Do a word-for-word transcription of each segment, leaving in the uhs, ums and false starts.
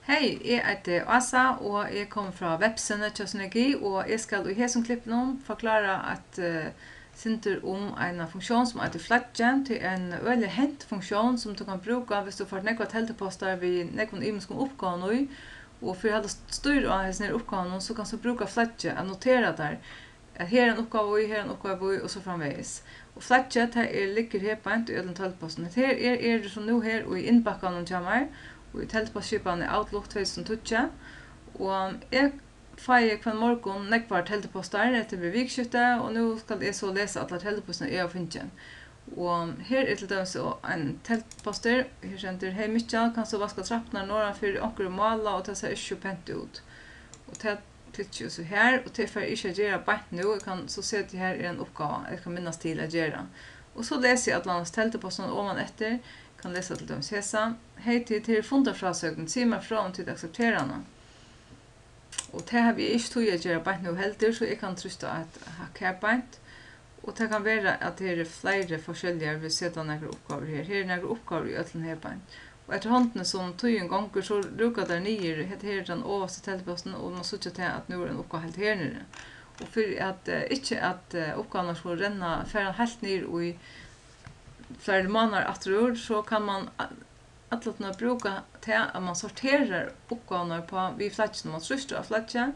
Hey, eg eiti Ása og eg komi frá vepsini hjá Synergi, og eg skal í hesum klippinum forklára eitt, eh, sindur um eina funktión sum eitur Flaggið. Tað er ein øgiliga hent funktión sum tú kanst brúka viss tú fært nógvar teldupostar við nógvum ymiskum uppgávum í, og fyri at halda stýr á hesum her uppgávunum, so kanst tú brúka Flaggið at notera tær, at her er ein uppgáva í, her er ein uppgáva í, og so framvegis. Og Flaggið, tað er, liggur her beint í øllum teldupostum. Hetta her er, er sum nú her í innbakkanum hjá mær, og í teldupostsskipanini Outlook tvey túsund og tíggju. Og eg fái hvønn morgun nógvar teldupostar, hetta er við vikuskifti, og nú skal eg so lesa allar teldupostirnar, eg havi fingið. Og her er til dømis ein teldupostur, her stendur: "Hey Mikkjal, kanst tú vaska trappurnar norðanfyri? Onkur er málað, og tað sær ikki so pent út." Og tað klikki eg so her, og tað fari eg ikki at gera beint nú. Eg kann so seta, her er ein uppgáva, eg kann minnast til at gera. Og so lesi eg allan teldupostin oman eftir, kann lesa til dømis hesa: "Hey tit, her er fundarfrásøgnin, sig mær frá, um tit akseptera hana." Og tað havi eg ikki tíð at gera beint nú heldur, so eg kann trýsta á eitt hakk her beint. Og tað kann vera, at her eru fleiri forskelligar, vit seta nakrar uppgávur her. Her eru nakrar uppgávur í øllum her beint. Og eftir hondini sum tíðin gongur, so rúka tær niður. Hetta her er tann ovasti teldupostin, og mann síggja tað, at nú er ein uppgáva heilt her niðri. Og fyri at, eh, ikki at, eh, uppgávurnar skulu renna, fara heilt niður í fleiri mánaðir afturúr, so kann mann a-, alla tíðina brúka tað, at mann sorterar uppgávurnar upp á, við flagginum. Mann trýstir á flaggið,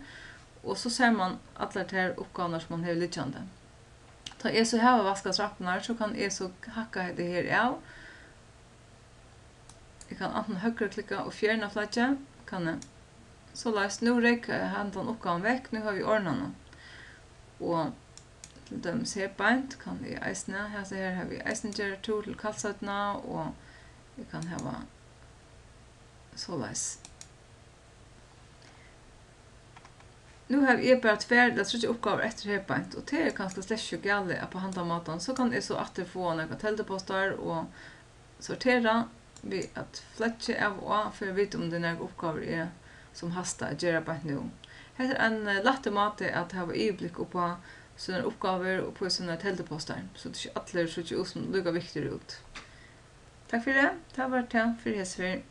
og so sær mann allar tær uppgávurnar, sum mann hevur liggjandi. Tá eg so havi vaskað trappurnar, so kann eg so hakka hetta her av. Eg kann antin høgruklikka og fjerna flaggið, kann eg. Soleiðis, nú reyk, eh, handan uppgávan vekk, nú havi eg orðnað hana. Og til dømis her beint kann eg eisini, hasa her havi eg eisini gera túr til kaldsótina, og eg kann hava soleiðis. Nú havi eg bara tvær ella tríggjar uppgávur eftir her beint, og tað er kanska slett ikki galið, at á handan mátan, so kann eg so aftur fáa nakrar teldupostar og sortera við at flaggja av og á, fyri at vita, um tað er nakrar uppgávur, eg, sum hasta at gera beint nú. Hetta er ein, eh, lættur máti at hava yvirblikk upp á sínar uppgávur og upp á sínar teldupostar, so tað ikki allir síggja út sum líka viktigir út. Takk fyri, tað var tað fyri hesa ferð.